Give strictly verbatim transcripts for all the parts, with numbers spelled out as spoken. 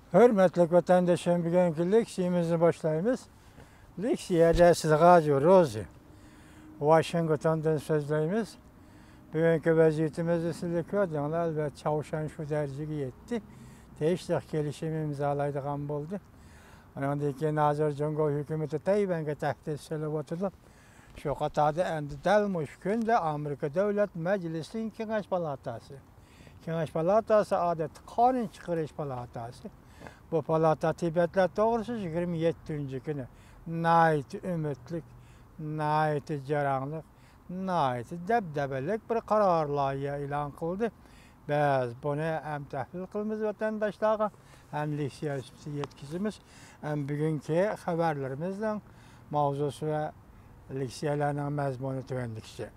ھۆرمەتلىك ۋەتەنداشلىرىم، بۈگۈنكى لېكسىيىمىزنى باشلايمىز. لېكسىيەدە سىزغا روزى، ۋاشىنگتوندىن سۆزلەيمىز. بۈگۈنكى ۋەزىيىتىمىزنى سىزلەر كۆردۈڭلار، ئەلۋەتتە چاۋشيەن شۇ دەرىجىگە يەتتى، تېگىشلىك كېلىشىم ئىمزالايدىغان بولدى. ئۇنىڭدىن كېيىن ھازىر جۇڭگو ھۆكۈمىتى تەيۋەنگە تەھدىت سېلىۋاتىدۇ. شۇ قاتاردا ئەمدى دەل مۇشۇ كۈندە ئامېرىكا دۆلەت مەجلىسىنىڭ كېڭەش پالاتاسى، كېڭەش پالاتاسى ئادەتتە قانۇن چىقىرىش پالاتاسى. بۇ پالاتا تىبەتلەر توغرىسىدا يىگىرمە يەتتىنچى كۈنى ناھايىتى ئۈمىدلىك، ناھايىتى جاراڭلىق، ناھايىتى دەبدەبىلىك بىر قارار لايىھە ئېلان قىلدى. بىز بۇنى ھەم تەھلىل قىلىمىز ۋەتەنداشلارغا، ھەم لېكسىيە سۈپىتىدە يەتكۈزىمىز. ھەم بۈگۈنكى خەۋەرلىرىمىزنىڭ ماۋزۇسى ۋە لېكسىيەلەرنىڭ مەزمۇنى تۆۋەندىكىچە.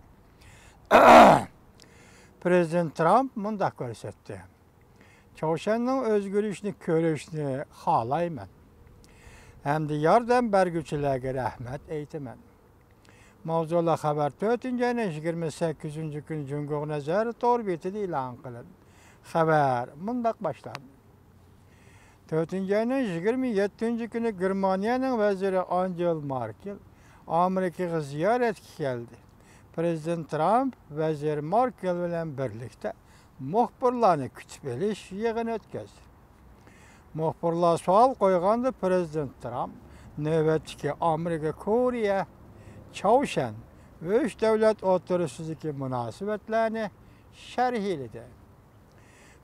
پرېزىدېنت ترامپ مۇنداق كۆرسەتتى: چاۋشيەننىڭ ئۆزگىرىشىنى كۆرۈشنى خالايمەن ھەمدە ياردەم بەرگۈچىلەرگە رەھمەت ئېيتىمەن. ماۋزۇلۇق خەۋەر تۆتىنچى ئاينىڭ يىگىرمە سەككىزىنچى كۈنى جۇڭگو نەزەر تور بېتىدە ئېلان قىلىندى. خەۋەر مۇنداق باشلاندى. تۆتىنچى ئاينىڭ يىگىرمە يەتتىنچى كۈنى گېرمانىيەنىڭ ۋەزىرى ئانجېلا ماركېل ئامېرىكىغا زىيارەتكە كەلدى. پرېزىدېنت ترامپ ۋەزىر ماركېل بىلەن بىرلىكتە مۇخبىرلارنى كۈتۈپ ئېلىش يىغىنى ئۆتكۈزدى. مۇخبىرلار سوئال قويغاندا، پرېزىدېنت ترامپ نۆۋەتتىكى ئامېرىكا، كورېيە، چاۋشيەن ئۈچ دۆلەت ئوتتۇرىسىدىكى مۇناسىۋەتلەرنى شەرھلىدى.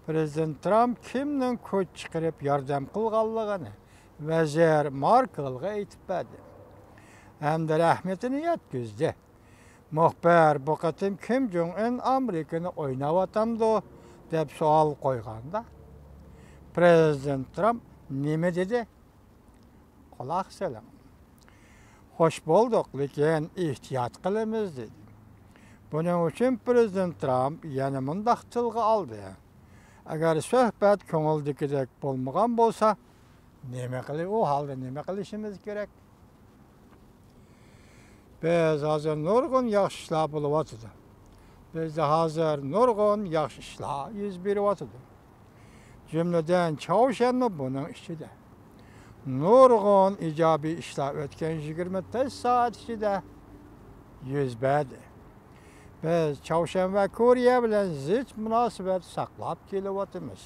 پرېزىدېنت ترامپ كىمنىڭ كۈچ چىقىرىپ ياردەم قىلغانلىقىنى ۋەزىر ماركېلغا ئېيتىپ بەردى ھەمدە رەھمىتىنى يەتكۈزدى. مۇخبىر بۇ قېتىم كىم جۇڭ ئۈن ئامېرىكىنى ئويناۋاتامدۇ دەپ سوئال قويغاندا، پرېزىدېنت ترامپ نېمە دېدى؟ قۇلاق سېلىڭ. خوش بولدۇق، لېكىن ئېھتىيات قىلىمىز، دېدى. بۇنىڭ ئۈچۈن پرېزىدېنت ترامپ يەنە مۇنداق تىلغا ئالدى: ئەگەر سۆھبەت كۆڭۈلدىكىدەك بولمىغان بولسا، نېمە قىلى-، ئۇ ھالدا نېمە قىلىشىمىز كېرەك؟ بىز ھازىر نۇرغۇن ياخشى ئىشلار بولۇۋاتىدۇ. بىزدە ھازىر نۇرغۇن ياخشى ئىشلار يۈز بېرىۋاتىدۇ. جۈملىدىن چاۋشيەنمۇ بۇنىڭ ئىچىدە. نۇرغۇن ئىجابىي ئىشلار ئۆتكەن يىگىرمە تۆت سائەت ئىچىدە يۈز بەردى. بىز چاۋشيەن ۋە كورېيە بىلەن زىچ مۇناسىۋەت ساقلاپ كېلىۋاتىمىز.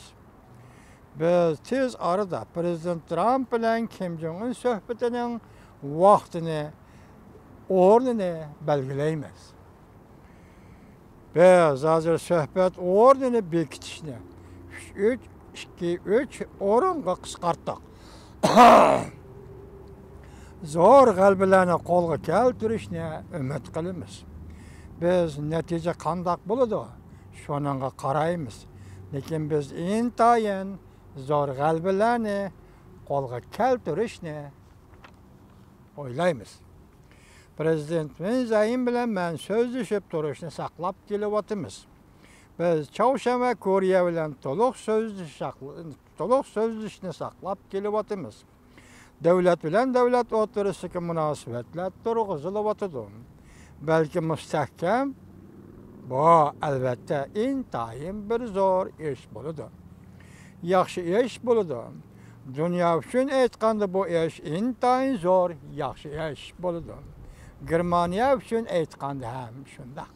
بىز تېز ئارىدا پرېزىدېنت ترامپ بىلەن كىم جۇڭ ئۈن سۆھبىتىنىڭ ۋاقتىنى، ئورنىنى بەلگىلەيمىز. بىز ھازىر سۆھبەت ئورنىنى بېكىتىشنى ئۈچ ئۈچ ئىككى ئۈچ ئورۇنغا قىسقارتتۇق. زور غەلىبىلەرنى قولغا كەلتۈرۈشنى ئۈمىد قىلىمىز. بىز نەتىجە قانداق بولىدۇ، شۇنىڭغا قارايمىز. لېكىن بىز ئىنتايىن زور غەلىبىلەرنى قولغا كەلتۈرۈشنى ئويلايمىز. پرېزىدېنت ۋېن زەيىن بىلەن مەن سۆزلىشىپ تۇرۇشنى ساقلاپ كېلىۋاتىمىز. بىز چاۋشيەن ۋە كورېيە بىلەن تولۇق سۆزلىشىش ساقل-، تولۇق سۆزلىشىشنى ساقلاپ كېلىۋاتىمىز. دۆلەت بىلەن دۆلەت ئوتتۇرىسىدىكى مۇناسىۋەتلەر تۇرغۇزۇلۇۋاتىدۇ. بەلكى مۇستەھكەم، بۇ، ئەلۋەتتە، ئىنتايىن بىر زور ئىش بولىدۇ. ياخشى ئىش بولىدۇ. دۇنيا ئۈچۈن ئېيتقاندا، بۇ ئىش ئىنتايىن زور، ياخشى ئىش بولىدۇ. گېرمانىيە ئۈچۈن ئېيتقاندا ھەم شۇنداق.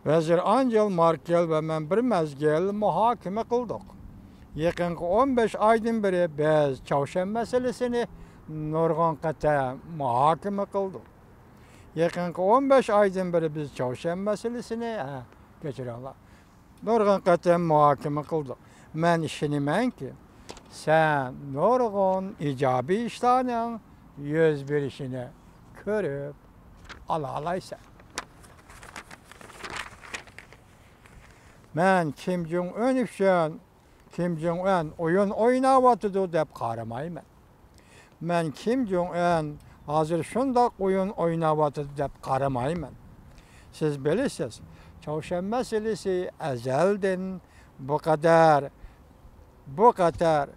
ۋەزىر ئانجېلا ماركېل ۋە مەن بىر مەزگىل مۇھاكىمە قىلدۇق. يېقىنقى ئون بەش ئايدىن بېرى بىز چاۋشيەن مەسىلىسىنى نۇرغۇن قېتىم مۇھاكىمە قىلدۇق. يېقىنقى ئون بەش ئايدىن بېرى بىز چاۋشيەن مەسىلىسىنى، ھە، كەچۈرۈڭلار، نۇرغۇن قېتىم مۇھاكىمە قىلدۇق. مەن ئىشىنىمەنكى، سەن نۇرغۇن ئىجابىي ئىشلارنىڭ يۈز بېرىشىنى كۆرۈپ ئالالايسەن. مەن كىم جۇڭ ئۈن ئۈچۈن، كىم جۇڭ ئۈن ئويۇن ئويناۋاتىدۇ دەپ قارىمايمەن. مەن كىم جۇڭ ئۈن ھازىر شۇنداق ئويۇن ئويناۋاتىدۇ دەپ قارىمايمەن. سىز بىلىسىز، چاۋشيەن مەسىلىسى ئەزەلدىن بۇ قەدەر، بۇ قەدەر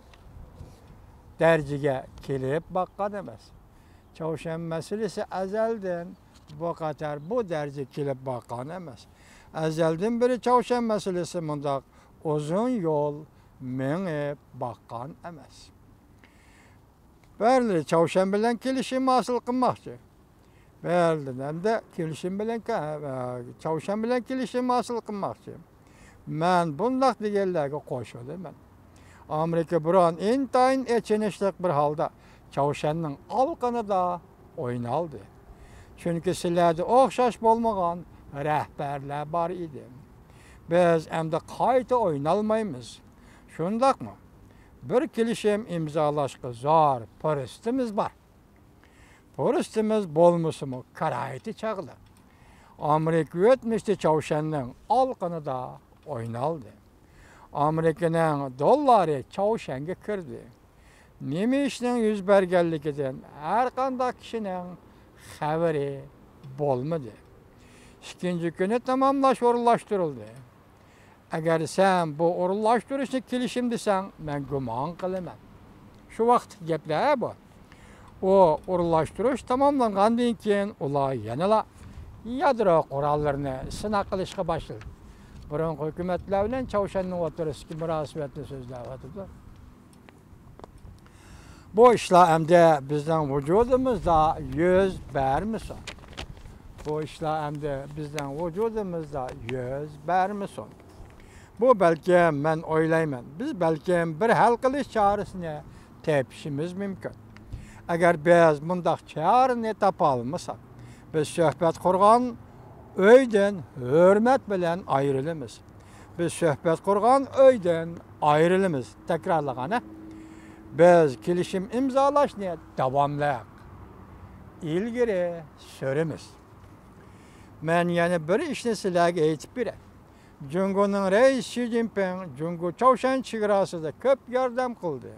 دەرىجىگە كېلىپ باققان ئەمەس. چاۋشيەن مەسىلىسى ئەزەلدىن بۇ قەدەر، بۇ دەرىجىگە كېلىپ باققان ئەمەس. ئەزەلدىن بېرى چاۋشيەن مەسىلىسى مۇنداق ئۇزۇن يول مېڭىپ باققان ئەمەس. بەرلى چاۋشيەن بىلەن كېلىشىم ھاسىل قىلماقچى. بەرلىدىن ھەمدە كېلىشىم بىلەن، چاۋشيەن بىلەن كېلىشىم ھاسىل قىلماقچى. مەن بۇنداق دېگەنلەرگە قوشۇلىمەن. ئامېرىكا بۇرۇن ئىنتايىن ئېچىنىشلىق بىر ھالدا چاۋشيەننىڭ ئالىقىنىدا ئوينالدى. چۈنكى سىلەردە ئوخشاش بولمىغان رەھبەرلەر بار ئىدى. بىز ئەمدى قايتا ئوينالمايمىز. شۇنداقمۇ؟ بىر كېلىشىم ئىمزالاشقا زور پۇرسىتىمىز بار. پۇرسىتىمىز بولمىسىمۇ، كارايتى چاغدا ئامېرىكا ئۆتمۈشتە چاۋشيەننىڭ ئالىقىنىدا ئوينالدى. ئامېرىكىنىڭ دوللارى چاۋشيەنگە كىردى. نېمە ئىشنىڭ يۈز بەرگەنلىكىدىن ھەرقانداق كىشىنىڭ خەۋىرى بولمىدى. ئىككىنچى كۈنى تاماملاش ئورۇنلاشتۇرۇلدى. ئەگەر سەن بۇ ئورۇنلاشتۇرۇشنى كېلىشىم دېسەڭ، مەن گۇمان قىلىمەن. شۇ ۋاقىتتىكى گەپلەر بۇ. ئۇ ئورۇنلاشتۇرۇش تاماملانغاندىن كېيىن، ئۇلار يەنىلا يادرو قوراللىرىنى سىناق قىلىشقا باشلىدى. بۇرۇنقى ھۆكۈمەتلەر بىلەن چاۋشيەننىڭ ئوتتۇرىسىدىكى مۇناسىۋەتنى سۆزلەۋاتىدۇ. بۇ ئىشلار ئەمدى بىزنىڭ ۋۇجۇدىمىزدا يۈز بەرمىسۇن. بۇ ئىشلار ئەمدى بىزنىڭ ۋۇجۇدىمىزدا يۈز بەرمىسۇن. بۇ بەلكىم، مەن ئويلايمەن، بىز بەلكىم بىر ھەل قىلىش چارىسىنى تېپىشىمىز مۇمكىن. ئەگەر بىز مۇنداق چارىنى تاپالمىساق، بىز سۆھبەت قۇرغان ئۆيدىن ھۆرمەت بىلەن ئايرىلىمىز. بىز سۆھبەت قۇرغان ئۆيدىن ئايرىلىمىز. تەكرارلىغانە، بىز كېلىشىم ئىمزالاشنى داۋاملىق ئىلگىرى سۈرىمىز. مەن يەنە بىر ئىشنى سىلەرگە ئېيتىپ بېرەي. جۇڭگونىڭ رەئىسى شى جىنپىڭ جۇڭگو چاۋشيەن چېگراسىدا كۆپ ياردەم قىلدى.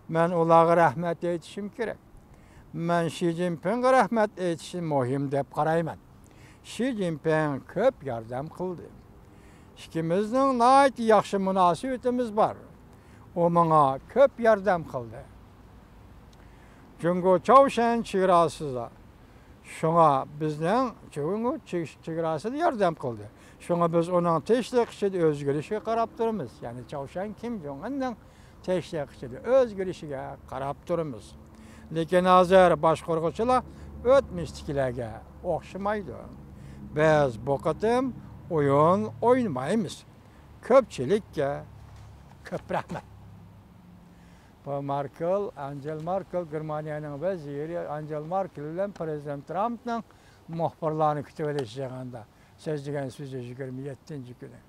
مەن ئۇلارغا رەھمەت ئېيتىشىم كېرەك. مەن شى جىنپىڭغا رەھمەت ئېيتىشنى مۇھىم دەپ قارايمەن. شى جىنپىڭ كۆپ ياردەم قىلدى. ئىككىمىزنىڭ ناھايىتى ياخشى مۇناسىۋىتىمىز بار. ئۇ ماڭا كۆپ ياردەم قىلدى. جۇڭگو چاۋشيەن چېگراسىدا، شۇڭا بىزنىڭ جۇڭگو چېگ-، چېگراسىدا ياردەم قىلدى. شۇڭا بىز ئۇنىڭ تىنچلىق ئىچىدە ئۆزگىرىشىگە قاراپ تۇرىمىز. يەنى چاۋشيەن كىم جوڭ ئۇننىڭ تىنچلىق ئىچىدە ئۆزگىرىشىگە قاراپ تۇرىمىز. لېكىن ھازىر باشقۇرغۇچىلار ئۆتمۈشتىكىلەرگە ئوخشىمايدۇ. بىز بۇ قېتىم ئويۇن ئوينىمايمىز. كۆپچىلىككە كۆپ رەھمەت. بۇ ماركېل، ئانجېلا ماركېل، گېرمانىيەنىڭ ۋەزىرى ئانجېلا ماركېل بىلەن پىرېزىدېنت ترامپنىڭ مۇخبىرلارنى كۈتۈۋېلىش يىغىنىدا سۆزلىگەن سۆزى يىگىرمە يەتتىنچى كۈنى.